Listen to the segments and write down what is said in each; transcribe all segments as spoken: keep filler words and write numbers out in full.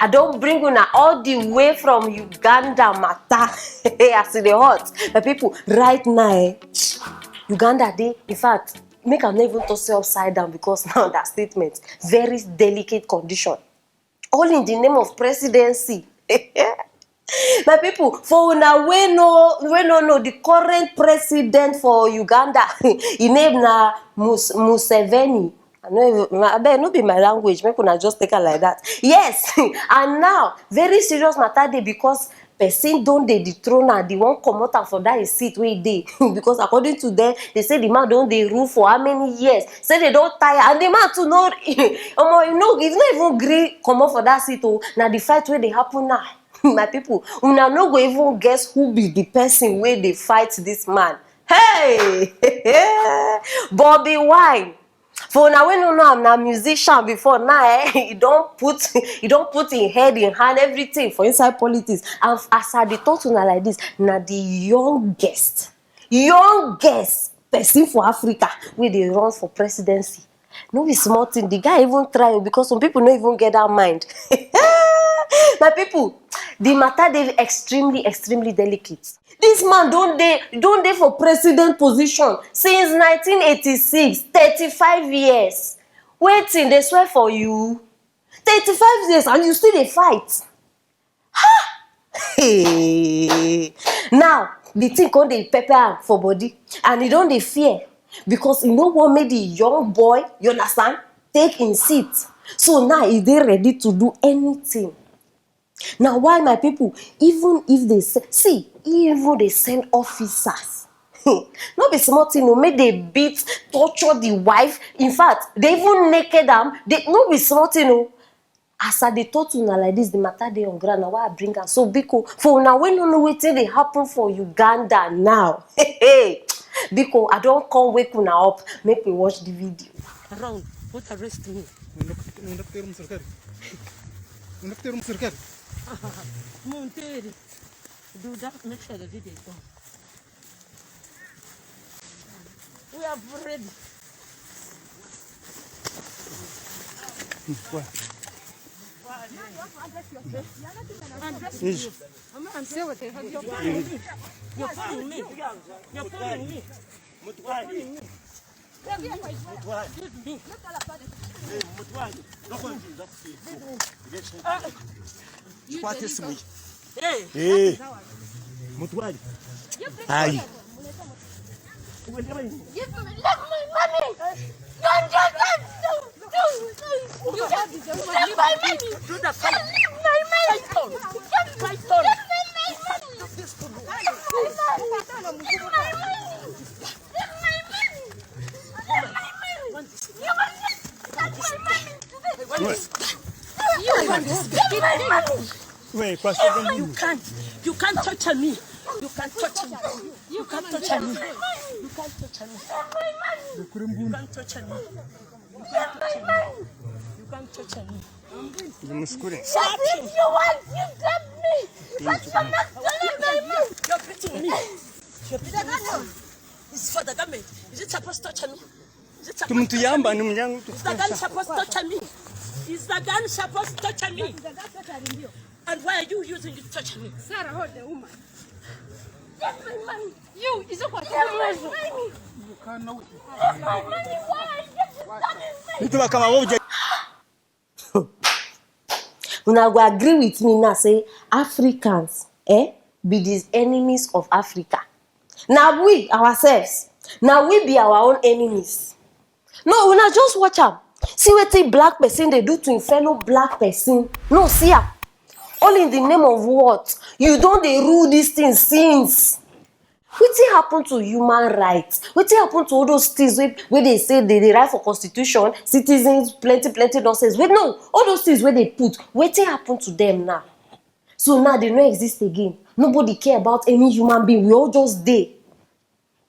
I don bring una all the way from Uganda matter. As e dey hot, my people, right now, eh, Uganda dey, in fact, make I no even talk say upside down, because na understatement, very delicate condition. All in the name of presidency. My people, for una wey no, wey no know, the current president for Uganda, his name na Mus- Museveni. I no even, abeg, no be my language, make una just take am like that. Yes, and now, very serious matter dey, because person don dey dethrone am, dey wan comot am for that his seat wey e dey. Because according to them, they say the man don dey rule for how many years? Say they don tire, and the man too no, omo, you know, if no even gree comot for that seat o, na the fight wey dey happen now. My people, una no go even guess who be the person wey dey fight this man. Hey! Bobby Wine. For una wey no know am, na musician before. Now, eh, he don put, he don put him head, him hand, everything for inside politics. And as I dey talk to una like this, na the youngest, youngest person for Africa wey dey run for presidency. No be small thing. The guy even try o, because some people no even get that mind. My people, the matter dey extremely, extremely delicate. This man don dey, don dey for president position since nineteen eighty-six, thirty-five years. Wetin dey swear for you? Thirty-five years and you still dey fight. Ha! Hey! Now, the thing come dey pepper am for body, and he don dey fear, because he no wan make the young boy, you understand, take him seat. So now he dey ready to do anything. Na why, my people, even if they se- see, even they send officers, no be small thing o, make they beat, torture the wife. In fact, they even naked am. They, no be small thing o. As I dey talk to una like this, the matter dey on ground. Na why I bring am. So, biko, for una wey no know wetin dey happen for Uganda now, biko, I don come wake una up. Make we watch the video. Around, what arrest me? Unataka kuteru mserikali? Unataka kuteru mserikali? Munteri. Do that, make sure the video is gone. We are ready. You're following me. You're following me. You're following me. Mutwale. Tukwate esimu ye. Eh. Mutwale. Ayi. Give me, leave my money. Don't, don't, don't, don't, don't. You have to leave my money. Do the fight. Leave my money. Fight on. Fight on. Leave my money. Leave my money. Wait, you can't, you can't torture me. You can't torture me. You can't torture me. You can't torture me. You can't torture me. You can't torture me. You can't torture me. Shut up. If you want, you grab me. But you're not gonna my money. You're beating me. You're beating me. It's for the government. Is it supposed to torture me? Is it supposed to torture me? Is the gun supposed to torture me? Is the gun supposed to torture me? And why are you using it to torture me? Sarah, hold the woman. Get my money. You, is it what? Get my money. Get my money. Why are you disturbing me? Mtu kama wewe huja- Una go agree with me now say Africans, eh, be the enemies of Africa. Na we ourselves, na we be our own enemies. No, una just watch am. See wetin black person dey do to im fellow black person. No, see am. All in the name of what? You don dey rule this thing since. Wetin happen to human rights? Wetin happen to all those things wey, wey they say they dey write for constitution, citizens, plenty, plenty nonsense? Wait, no, all those things wey they put, wetin happen to them now? So now they no exist again. Nobody care about any human being. We all just dey.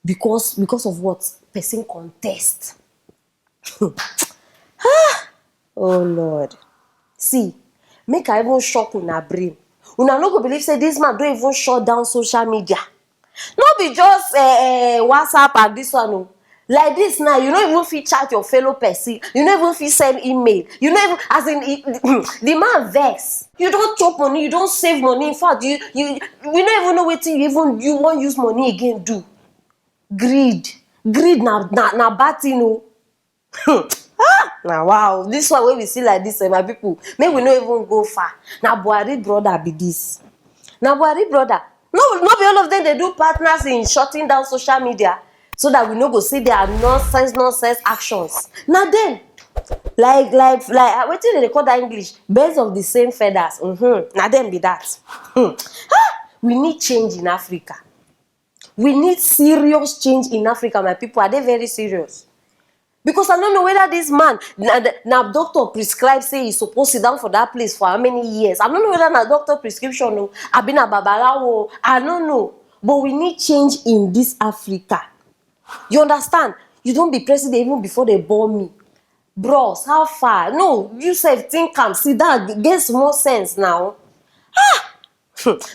Because, because of what? Person contest. Ah! Oh Lord. See, make I even shock una brain. Una no go believe say this man don even shut down social media. No be just, eh, eh, WhatsApp and this one o. Like this now, you no even fit chat your fellow person, you no even fit send email, you no even, as in, e- the man vex. You don chop money, you don save money. In fact, you you we no even know wetin you even you wan use money again do. Greed, greed na na na bad thing o. Ah, na wow, this one wey we see like this, eh, my people, make we no even go far. Na Buhari brother be this. Na Buhari brother. No, no be all of them dey do partners in shutting down social media so that we no go see their nonsense nonsense actions. Na them, like like like, ah, wetin dem dey call that English? Birds of the same feathers. Mm-hmm. Na them be that. Hmm. Ah, we need change in Africa. We need serious change in Africa, my people. I dey very serious. Because I no know whether this man na na doctor prescribe say he suppose sit down for that place for how many years. I no know whether na doctor prescription o, abi na babalawo o. I no know. But we need change in this Africa. You understand? You don be president even before they born me. Bros, how far? No, you sef think am, sit down, get small sense now.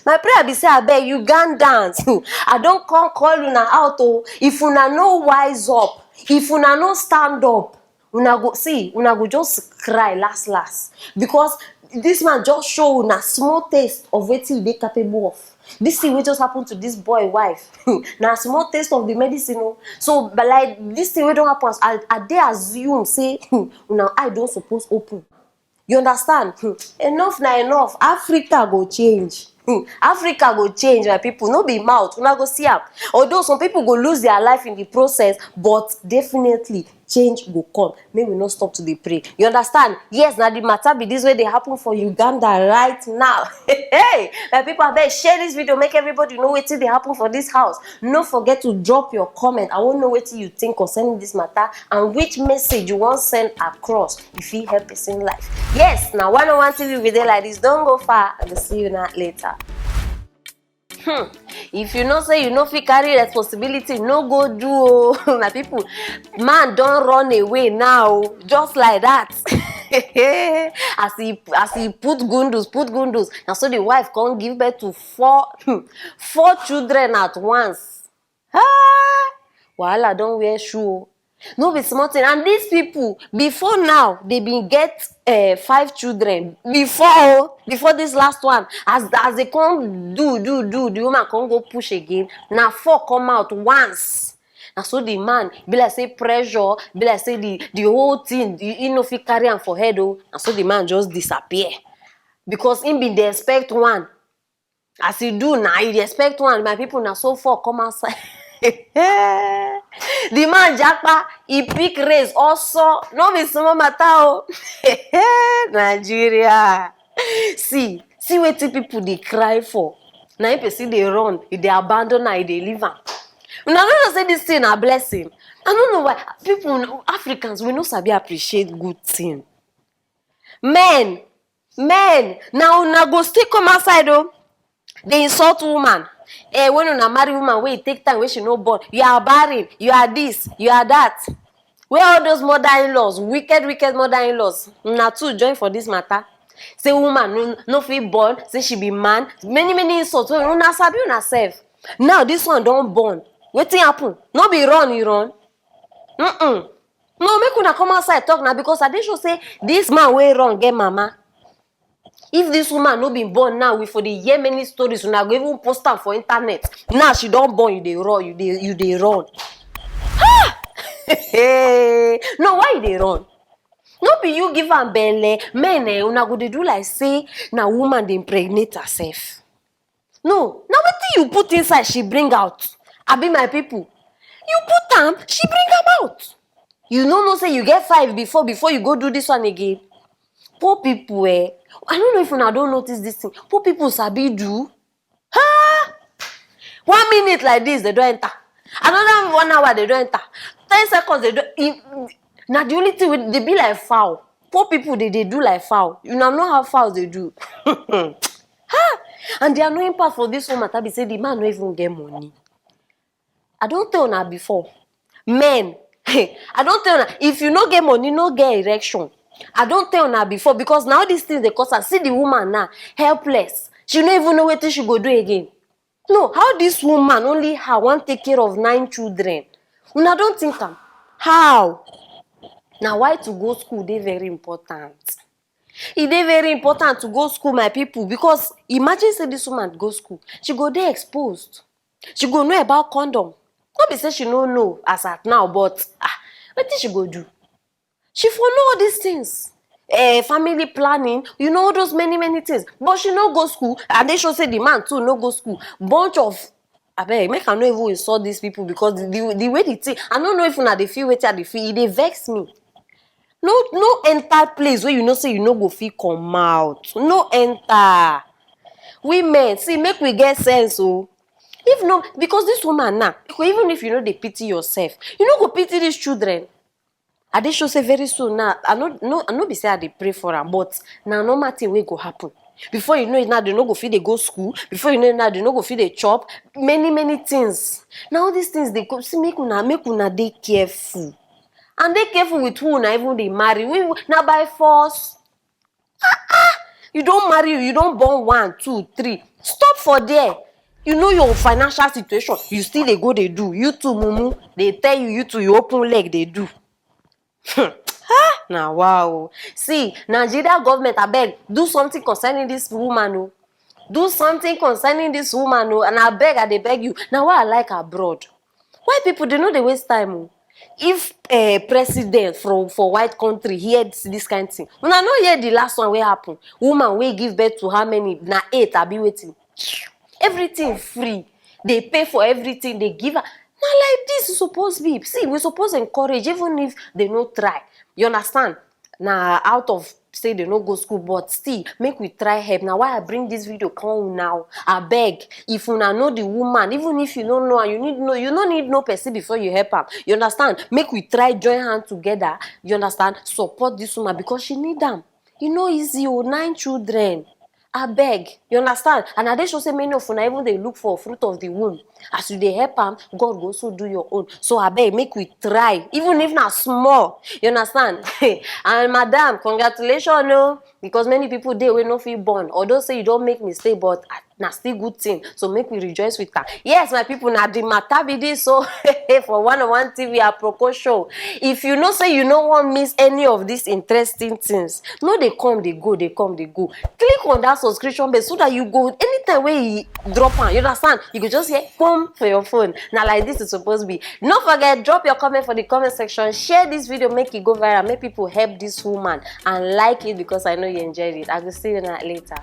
My prayer be say, abeg, Ugandans, I don come call una out o. If una no wise up, if una no stand up, una go see, una go just cry last last, because this man just show una small taste of wetin he dey capable of. This thing wey just happen to this boy wife, na small taste of the medicine o. So, but like this thing wey don happen, I, I dey assume say una eye don suppose open. You understand? Hmm. Enough na enough. Africa go change. Hmm. Africa go change, my people. No be mouth. Una go see am. Although some people go lose their life in the process, but definitely change go come. Make we no stop to dey pray. You understand? Yes, na the matter be this wey dey happen for Uganda right now. Hey, my people, abeg share this video, make everybody know wetin dey happen for this house. No forget to drop your comment. I wan know wetin you think concerning this matter and which message you wan send across. You fit help person life. Yes, na one oh one T V we dey like this. Don go far. I go see you now later. Hmm. If you know say you no fit carry responsibility, no go do o. My people, man don run away now, just like that. As he as he put gundus, put gundus, na so the wife come give birth to four, hmm, four children at once. Ah, wahala don wear shoe o. No be small thing. And these people, before now, they been get uh, five children. Before, oh, before this last one, as as they come do do do, the woman come go push again. Now four come out once. Na so the man be like say pressure, be like say the the whole thing, he, he no fit carry am for head o. Na so the man just disappear, because him been dey expect one. As he do now, he dey expect one. My people, na so four come outside. The man japa, he pick race also. No be small matter o. Nigeria. See, see wetin people dey cry for. Na him person dey run, he dey abandon am, he dey leave am. Una no know say this thing na blessing. I no know why people, Africans, we no sabi appreciate good thing. Men, men, na una go still come outside o, dey insult woman. Eh, when una marry woman wey take time, wey she no born, you are barren, you are this, you are that. Where all those mother-in-laws, wicked, wicked mother-in-laws? Una too join for this matter. Say woman no no fit born, say she be man. Many many insults wey una sabi una sef. Now this one don born. Wetin happen? No be run you run? Mm-mm. No, make una come outside talk now, because I dey sure say this man wey run get mama. If this woman no be born now, we for dey hear many stories. Una go even post am for internet. Now she don born, you dey run, you dey you dey run. Ha! No, why you dey run? No be you give am belle. Men, eh, una go dey do like say na woman dey impregnate herself. No, na wetin you put inside she bring out. Abi, my people, you put am, she bring am out. You no know say you get five before before you go do this one again. Poor people, eh. I don't know if una don notice this thing. Poor people sabi do. Ha! One minute like this, they don enter. Another one hour, they don enter. Ten seconds, they don. E, na the only thing wey dey be like fowl. Poor people, they dey do like fowl. You know how fowls dey do. Ha! And the annoying part for this whole matter be say the man no even get money. I don tell una before. Men, I don tell una, if you no get money, no get erection. I don tell una before, because na all these things dey cause am. See the woman now, helpless. She no even know wetin she go do again. No, how this woman, only her, wan take care of nine children? Una don think am? How? Na why to go school dey very important. E dey very important to go school, my people, because imagine say this woman go school, she go dey exposed. She go know about condom. No be say she no know as at now, but ah, wetin she go do? She for know all these things. Eh, family planning, you know, all those many, many things. But she no go school, and they show say the man too no go school. Bunch of, abeg, make I no even insult these people, because the, the, the way the thing, I no know if una dey feel wetin I dey feel, e dey vex me. No, no enter place where you know say you no go fit come out. No enter. Women, see, make we get sense o. If no, because this woman now, even if you no dey pity yourself, you no go pity these children. I dey sure say very soon now, I no, no, I no be say I dey pray for am, but na normal thing wey go happen. Before you know it now, they no go fit dey go school. Before you know it now, they no go fit dey chop. Many, many things. Na all these things dey go. See, make una, make una dey careful. And dey careful with who una even dey marry. We, na by force. You don marry, you don born one, two, three. Stop for there. You know your financial situation. You still dey go dey do. You too, mumu. They tell you, you too, you open leg dey do. Ah, na wow. See, Nigeria government, abeg, do something concerning this woman o. Do something concerning this woman o. And abeg, I dey beg you. Na why I like abroad. Why people, they no dey waste time o? If eh, president from, for white country hear this, this kind thing, una no hear the last one wey happen? Woman wey give birth to how many? Na eight, abi wetin? Everything free. They pay for everything, they give her. Na like this e suppose be. See, we suppose encourage, even if they no try. You understand? Na out of say they no go school, but still, make we try help. Na why I bring this video come now. Abeg, if una know the woman, even if you no know am, you need know, you no need know person before you help am. You understand? Make we try join hand together. You understand? Support this woman, because she need am. E no easy o, nine children. Abeg, you understand? And I dey sure say many of una even dey look for fruit of the womb. As you dey help am, God go also do your own. So abeg, make we try, even if na small. You understand? And madam, congratulations o, because many people dey wey no fit born. Although say you don make mistake, but ah, na still good thing. So make we rejoice with am. Yes, my people, na the matter be this. So for One oh One T V Aproko show, if you know say you no wan miss any of these interesting things, no dey come dey go, dey come dey go. Click on that subscription bell so that you go, anytime wey e drop am, you understand? You go just hear boom for your phone. Na like this e suppose be. No forget, drop your comment for the comment section. Share this video, make e go viral, make people help this woman, and like it because I know you enjoyed it. I go see you later.